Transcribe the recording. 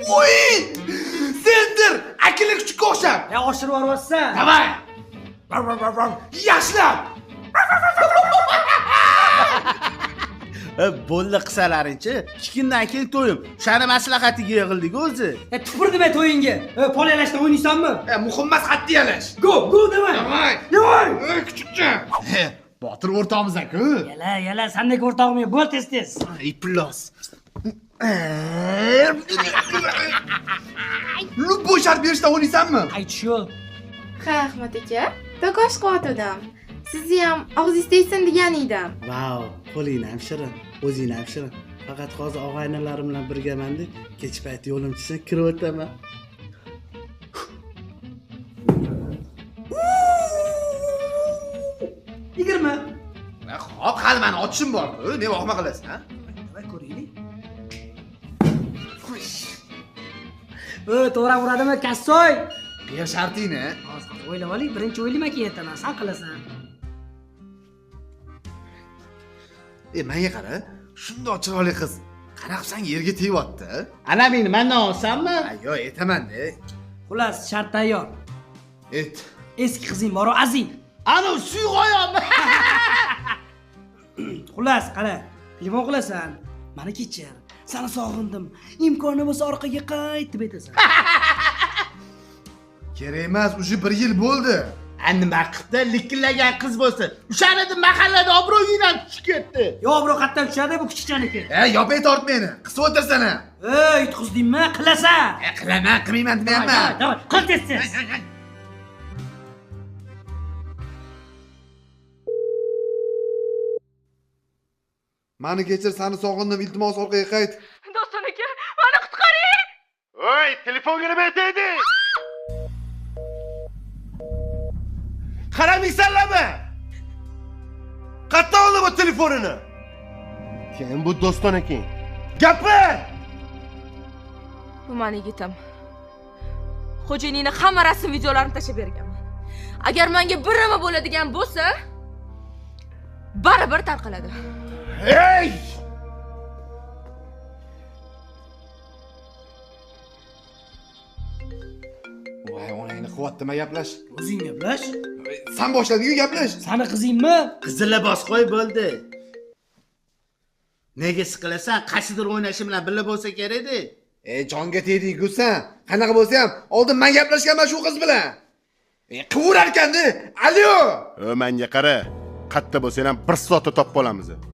Oy! Sendir! Akili kuchukka o'xshab. Ya oshirib yuboryapsan. Давай! Yaxshilab! Bo'ldi qilsalaringchi. 2 kundan keyin to'yim. O'shani maslahatiga yig'ildik o'zi. E tupur demay to'yingga. E pol yalashdan o'ynaysanmi? E, muhim emas xatti yalash. Go, go demay. Давай! Давай. Ey, kuchukcha. Botir o'rtog'imiz-ku. Yala, yala, sandek o'rtog'im yo'q. Bo'l tez tez. Iflos. Любой shart berishdan o'ynaysanmi? Aytish yo'q. Ha, Ahmad aka, takosh qilyotgandim. Sizni ham og'zingiz tegsin degan edim. Vau, qo'ling ham shirin, o'zing ham shirin. Faqat hozir og'aynilarim bilan birgamanda kech payt yo'lim tushsa kirib o'taman. Yigirma. Xo'p, hali mani otishim bor-ku. Ne vahima qilasan, ha? Давай ko'raylik. E, to'g'ri uradimi, kassoy? Ber shartingni. Hozir hozir o'ylab oling. Birinchi o'ylayman, keyin aytaman. San qilasan. E, menga qara. Shundoq chiroyli qiz. Qanaqa qilsang yerga tegyapti? Ana meni mandan olsanmi? Yo'q, aytaman-da. Xullas, shart tayyor. Et. Eski qizing bor-u, Azim. Ana suyuq oyoqmi? Xullas, qara. Telefon qilasan. Mani kechir. Seni sog'indim. Imkoni bo'lsa orqaga qayt deb aytasan. Kerak emas, уже bir yil bo'ldi. A nima qildi? Likillagan qiz bo'lsa, o'shani deb mahallada obro'yingdan tushib ketdi. Yo, obro' qayerdan tushadi bu kichikchaniki? E, yopay tort meni. Qisib o'tirsana. Ey, yutqizdingmi? Qilasan. E, qilaman, qilmayman Давай, demayapman. давай, qil tez tez. Mani kechir, seni sog'indim, iltimos orqaga qayt. Doston aka, mani qutqaring! Oy, telefonga nima aytaydi? Qaramaysanlarmi? Qayerdan oldi bu telefonini? Kim bu Doston ekan? Gapir! Bu mani yigitim. Xo'jayiningni hamma rasm videolarini tashlab berganman. Agar menga bir nima bo'ladigan bo'lsa, baribir tarqaladi. Ey! Voy, onangni quvvatdimi gaplash? O'zing gaplash. San boshlading-ku gaplash. Sani qizingmi? Qizil libos qo'y bo'ldi. Nega siqilasan? Qaysidir o'ynashi bilan birga bo'lsa kerak-da. E, jonga tegding-ku san. Qanaqa bo'lsa ham oldin men gaplashganman shu qiz bilan. E, qivurar ekanda. Alo! Ö, menga qara. Qatta bo'lsang ham bir soatda topib olamiz.